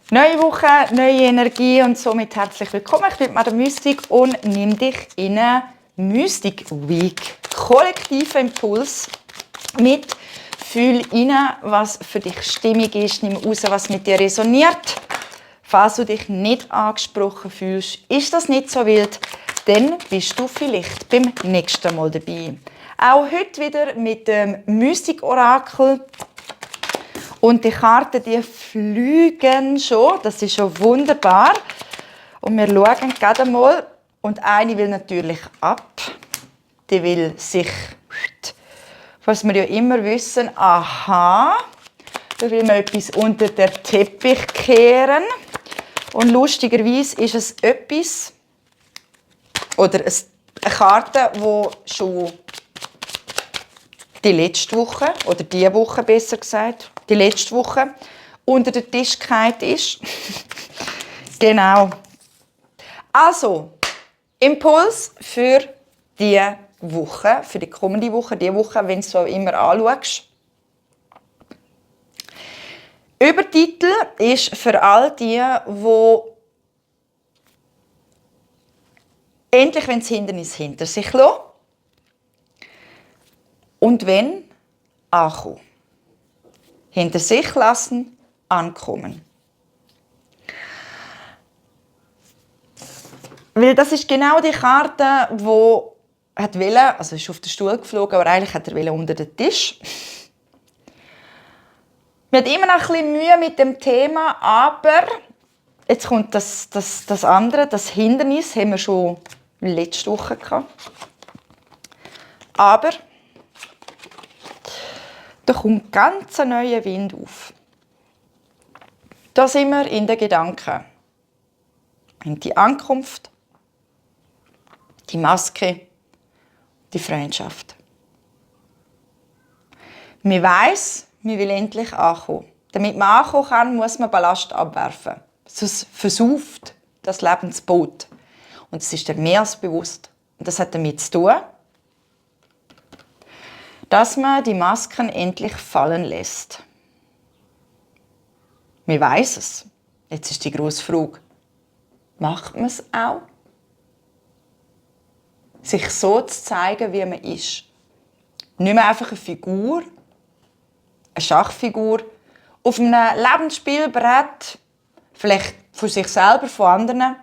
Neue Woche, neue Energie und somit herzlich willkommen. Ich bin Madame Mystik und nehme dich in eine Mystic Week. Kollektiver Impuls mit. Fühl rein, was für dich stimmig ist. Nimm raus, was mit dir resoniert. Falls du dich nicht angesprochen fühlst, ist das nicht so wild, dann bist du vielleicht beim nächsten Mal dabei. Auch heute wieder mit dem Mystik-Orakel. Und die Karten, die fliegen schon. Das ist schon wunderbar. Und wir schauen gerade mal. Und eine will natürlich ab. Die will sich, was wir ja immer wissen, aha, da will man etwas unter den Teppich kehren. Und lustigerweise ist es etwas, oder eine Karte, die schon die letzte Woche, oder diese Woche besser gesagt, die letzte Woche unter den Tisch gefallen ist. Genau. Also, Impuls für diese Woche, für die kommende Woche, diese Woche, wenn du so immer anschaust. Übertitel ist für all die endlich das Hindernis hinter sich lassen und wenn ankommen. Hinter sich lassen, ankommen. Weil das ist genau die Karte, die hat wollte, also ist auf den Stuhl geflogen, aber eigentlich hat er unter den Tisch. Wir haben immer noch ein bisschen Mühe mit dem Thema, aber jetzt kommt das andere, das Hindernis, haben wir schon letzte Woche gehabt. Aber da kommt ganz ein neuer Wind auf. Da sind wir in den Gedanken. In die Ankunft, die Maske, die Freundschaft. Man weiss, man will endlich ankommen. Damit man ankommen kann, muss man Ballast abwerfen. Sonst versauft das Lebensboot. Und es ist dir mehr als bewusst. Und das hat damit zu tun, dass man die Masken endlich fallen lässt. Man weiss es. Jetzt ist die grosse Frage, macht man es auch? Sich so zu zeigen, wie man ist. Nicht mehr einfach eine Figur, eine Schachfigur, auf einem Lebensspielbrett, vielleicht von sich selber, von anderen,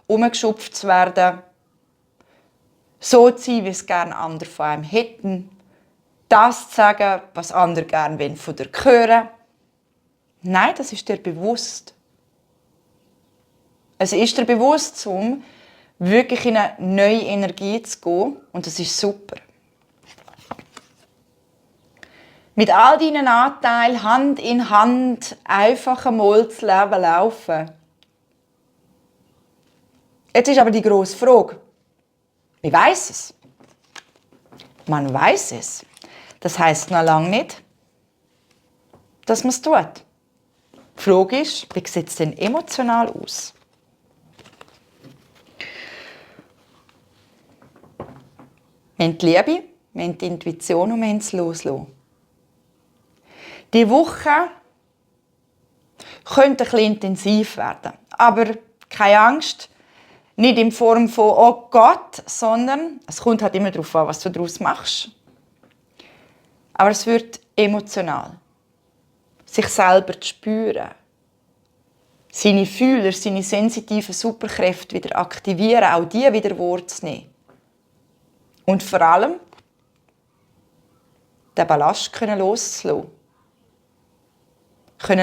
umgeschupft zu werden, so zu sein, wie es gerne andere von einem hätten, das zu sagen, was andere gerne von dir hören. Nein, das ist dir bewusst. Es ist dir bewusst, um wirklich in eine neue Energie zu gehen. Und das ist super. Mit all deinen Anteilen Hand in Hand einfach einmal das Leben laufen. Jetzt ist aber die grosse Frage. Man weiss es. Man weiss es. Das heisst noch lange nicht, dass man es tut. Die Frage ist, wie sieht es denn emotional aus? Wir haben die Liebe, wir haben die Intuition und wir haben das Loslassen. Die Woche könnte ein bisschen intensiv werden. Aber keine Angst, nicht in Form von «Oh Gott», sondern es kommt halt immer darauf an, was du daraus machst. Aber es wird emotional. Sich selber zu spüren. Seine Fühler, seine sensitiven Superkräfte wieder aktivieren, auch die wieder wahrzunehmen. Und vor allem, den Ballast loszulassen.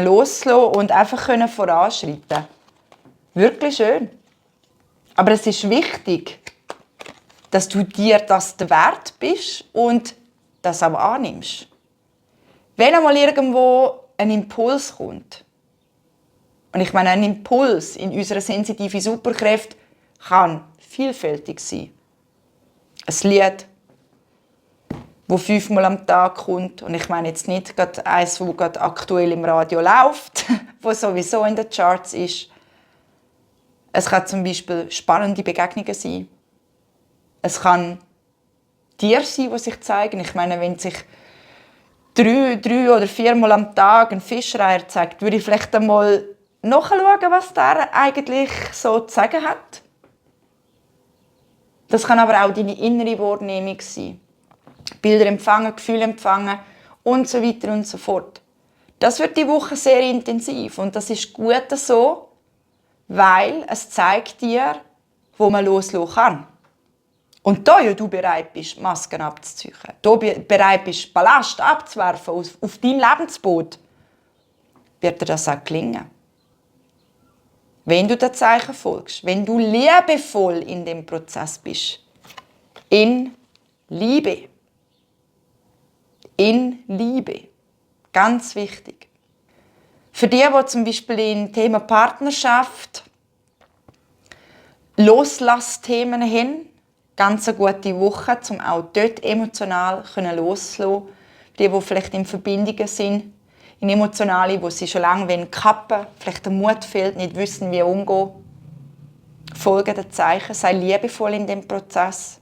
Loslassen und einfach voranschreiten. Wirklich schön. Aber es ist wichtig, dass du dir das wert bist und das auch annimmst. Wenn einmal irgendwo ein Impuls kommt, und ich meine, ein Impuls in unserer sensitiven Superkräfte kann vielfältig sein. Ein Lied, das 5-mal am Tag kommt, und ich meine jetzt nicht gerade eins, das gerade aktuell im Radio läuft, das sowieso in den Charts ist. Es kann zum Beispiel spannende Begegnungen sein. Es kann Tiere sein, die sich zeigen. Ich meine, wenn sich 3 oder 4 Mal am Tag ein Fischreiher zeigt, würde ich vielleicht einmal nachschauen, was der eigentlich so zu sagen hat. Das kann aber auch deine innere Wahrnehmung sein. Bilder empfangen, Gefühle empfangen und so weiter und so fort. Das wird die Woche sehr intensiv und das ist gut so, weil es zeigt dir, wo man loslassen kann. Und da ja du bereit bist, Masken abzuziehen, da bereit bist, Ballast abzuwerfen auf dein Lebensboot, wird dir das auch gelingen. Wenn du den Zeichen folgst, wenn du liebevoll in dem Prozess bist. In Liebe. In Liebe. Ganz wichtig. Für die zum Beispiel im Thema Partnerschaft Loslassthemen haben, ganz eine gute Woche, um auch dort emotional loszulassen. Die vielleicht in Verbindungen sind, in Emotionale, wo sie schon lange kappen wollen, vielleicht der Mut fehlt, nicht wissen, wie umgehen. Folge den Zeichen, sei liebevoll in dem Prozess.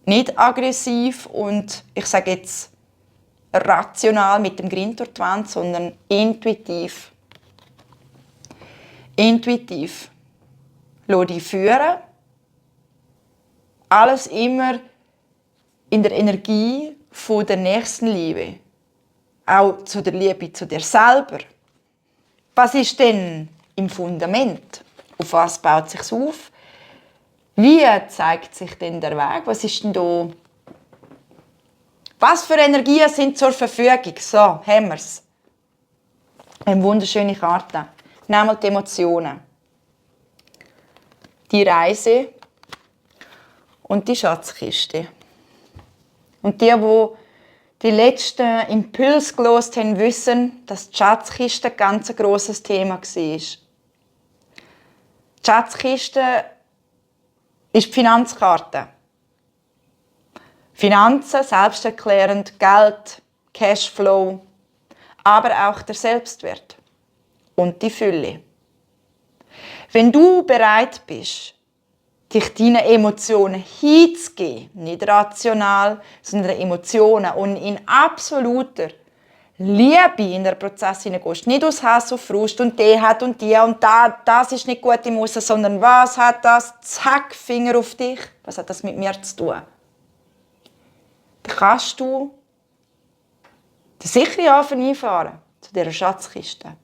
Nicht aggressiv und, ich sage jetzt, rational mit dem Grind durch die Wand, sondern intuitiv. Intuitiv. Lass dich führen. Alles immer in der Energie von der Nächstenliebe. Auch zu der Liebe zu dir selber. Was ist denn im Fundament? Auf was baut es sich auf? Wie zeigt sich denn der Weg? Was ist denn da? Was für Energien sind zur Verfügung? So, haben wir es. Eine wunderschöne Karte. Nehmen wir die Emotionen. Die Reise und die Schatzkiste. Und die letzten Impulse gehört haben, wissen, dass die Schatzkiste ein ganz grosses Thema war. Die Schatzkiste ist die Finanzkarte. Finanzen, selbsterklärend, Geld, Cashflow, aber auch der Selbstwert und die Fülle. Wenn du bereit bist, dich deinen Emotionen hinzugeben, nicht rational, sondern Emotionen und in absoluter Liebe in den Prozess hineingehst, nicht aus Hass auf Frust und der hat und die und das ist nicht gut im Aussen, sondern was hat das, zack, Finger auf dich, was hat das mit mir zu tun? Dann kannst du den sicheren Hafen einfahren zu dieser Schatzkiste.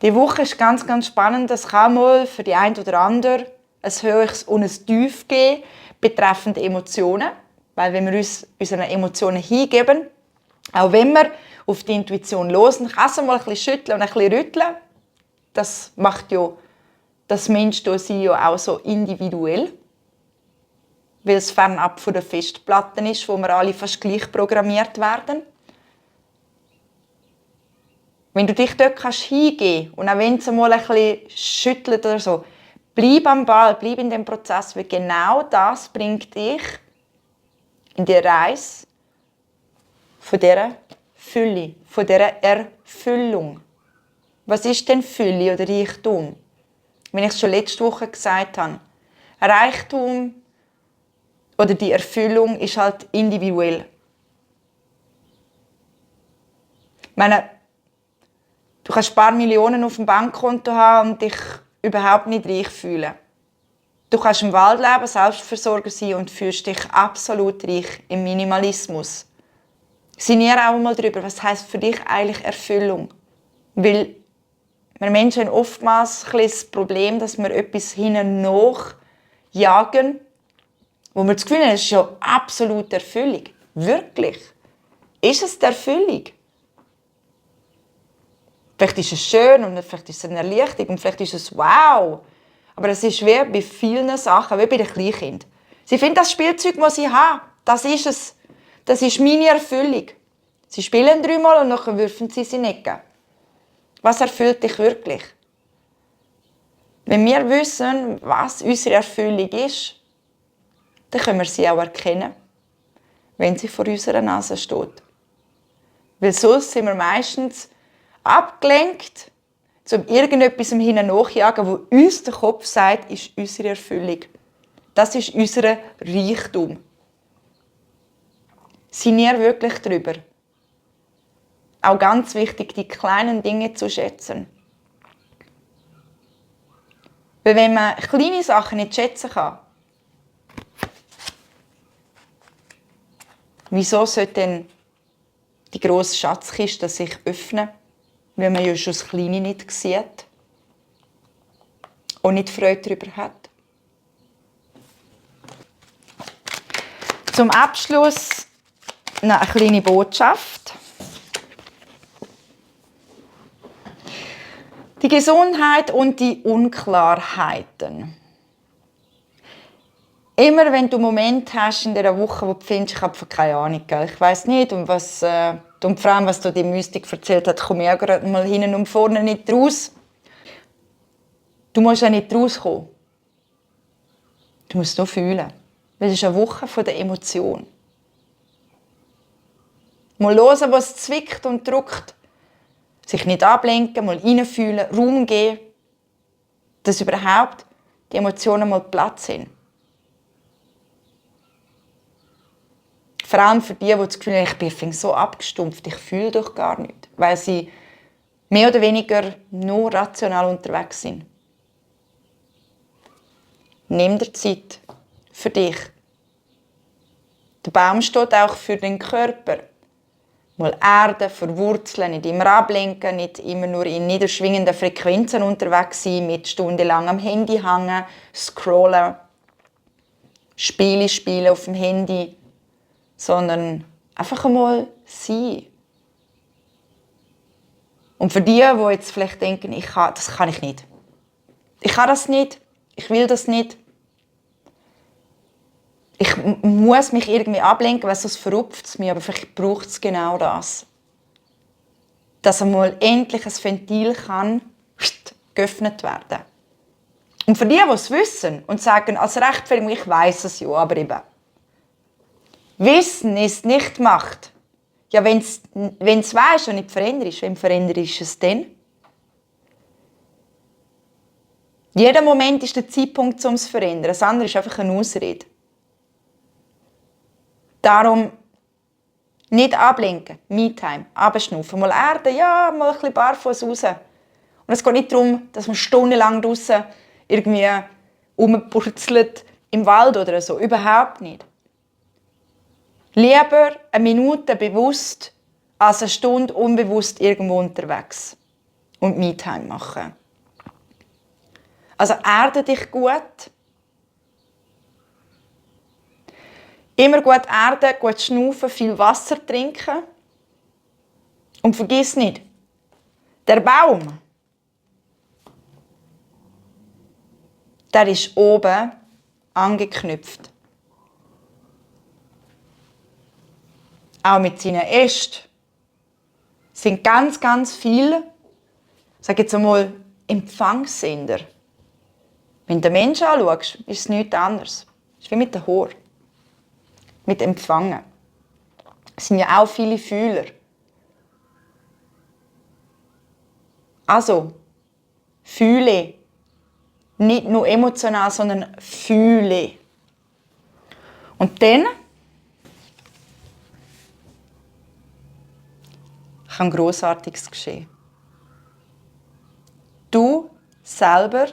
Die Woche ist ganz, ganz spannend. Es kann mal für die einen oder andere ein Höchst und ein Tief geben betreffend Emotionen. Weil wenn wir uns unseren Emotionen hingeben, auch wenn wir auf die Intuition hören, kann es mal ein bisschen schütteln und ein bisschen rütteln. Das macht ja das Menschsein ja auch so individuell. Weil es fernab von der Festplatte ist, wo wir alle fast gleich programmiert werden. Wenn du dich dort hingeben kannst, und auch wenn es mal ein bisschen schüttelt oder so, bleib am Ball, bleib in dem Prozess, weil genau das bringt dich in die Reise von dieser Fülle, von dieser Erfüllung. Was ist denn Fülle oder Reichtum? Wie ich es schon letzte Woche gesagt habe, Reichtum oder die Erfüllung ist halt individuell. Ich meine, du kannst ein paar Millionen auf dem Bankkonto haben und dich überhaupt nicht reich fühlen. Du kannst im Wald leben, Selbstversorger sein und fühlst dich absolut reich im Minimalismus. Sinniere auch mal darüber, was heisst für dich eigentlich Erfüllung? Weil wir Menschen haben oftmals das Problem, dass wir etwas hinten nachjagen, wo wir das Gefühl haben, es ist ja absolute Erfüllung. Wirklich? Ist es die Erfüllung? Vielleicht ist es schön und vielleicht ist es eine Erleichterung und vielleicht ist es wow. Aber es ist wie bei vielen Sachen, wie bei den Kleinkindern. Sie finden das Spielzeug, das sie haben, das ist es. Das ist meine Erfüllung. Sie spielen 3-mal und dann würfen sie in die Ecke. Was erfüllt dich wirklich? Wenn wir wissen, was unsere Erfüllung ist, dann können wir sie auch erkennen, wenn sie vor unserer Nase steht. Weil sonst sind wir meistens abgelenkt, um irgendetwas hinten nachjagen, wo uns der Kopf sagt, ist unsere Erfüllung. Das ist unser Reichtum. Sinniere wirklich darüber. Auch ganz wichtig, die kleinen Dinge zu schätzen. Weil wenn man kleine Sachen nicht schätzen kann, wieso sollte denn die grosse Schatzkiste sich öffnen, wenn man ja schon das Kleine nicht sieht und nicht Freude darüber hat? Zum Abschluss noch eine kleine Botschaft. Die Gesundheit und die Unklarheiten. Immer wenn du einen Moment hast in dieser Woche, wo du findest, ich habe keine Ahnung, ich weiss nicht, und vor allem, was du die Mystik erzählt hast, komme ich auch gerade mal hinten und vorne nicht raus. Du musst ja nicht rauskommen. Du musst nur fühlen. Das ist eine Woche der Emotion. Mal hören, was zwickt und drückt. Sich nicht ablenken, mal reinfühlen, Raum geben, dass überhaupt die Emotionen mal Platz haben. Vor allem für die das Gefühl haben, ich bin so abgestumpft, ich fühle doch gar nicht. Weil sie mehr oder weniger nur rational unterwegs sind. Nimm dir Zeit für dich. Der Baum steht auch für den Körper. Mal erden, verwurzeln, nicht immer ablenken, nicht immer nur in niederschwingenden Frequenzen unterwegs sein, mit stundenlang am Handy hängen, scrollen, Spiele spielen auf dem Handy, sondern einfach einmal sein. Und für die jetzt vielleicht denken, das kann ich nicht. Ich kann das nicht, ich will das nicht. Ich muss mich irgendwie ablenken, weil sonst verrupft es mich, aber vielleicht braucht es genau das. Dass einmal endlich ein Ventil kann geöffnet werden. Und für die es wissen und sagen, als Rechtfertigung, ich weiss es ja, aber eben. Wissen ist nicht Macht. Ja, wenn es weisst und nicht veränderst, wem veränderst du es denn? Jeder Moment ist der Zeitpunkt, um es zu verändern. Das andere ist einfach eine Ausrede. Darum nicht ablenken, Me-Time, abschnaufen, mal erden, ja, mal ein bisschen barfuß raus. Und es geht nicht darum, dass man stundenlang draussen irgendwie rumpurzelt im Wald oder so. Überhaupt nicht. Lieber eine Minute bewusst als eine Stunde unbewusst irgendwo unterwegs und Me-Time machen. Also erde dich gut. Immer gut erden, gut schnaufen, viel Wasser trinken. Und vergiss nicht, der Baum, der ist oben angeknüpft. Auch mit seinen Ästen sind ganz, ganz viele, sage jetzt einmal, Empfangssender. Wenn du den Menschen anschaust, ist es nichts anderes. Es ist wie mit dem Ohr. Mit Empfangen. Es sind ja auch viele Fühler. Also, fühle. Nicht nur emotional, sondern fühle. Und dann kann Grossartiges geschehen. Du selber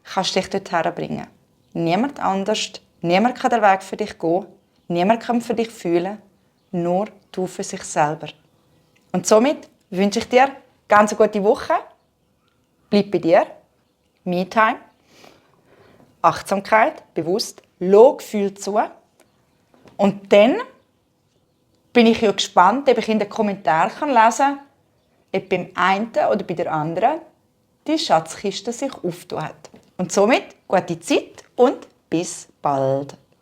kannst dich dorthin bringen. Niemand anders, niemand kann den Weg für dich gehen. Niemand kann für dich fühlen, nur du für sich selber. Und somit wünsche ich dir eine ganz gute Woche. Bleib bei dir. Me-Time. Achtsamkeit, bewusst. Lass Gefühl zu. Und dann bin ich ja gespannt, ob ich in den Kommentaren lesen kann, ob beim einen oder bei der anderen die Schatzkiste sich auftut. Und somit gute Zeit und bis bald.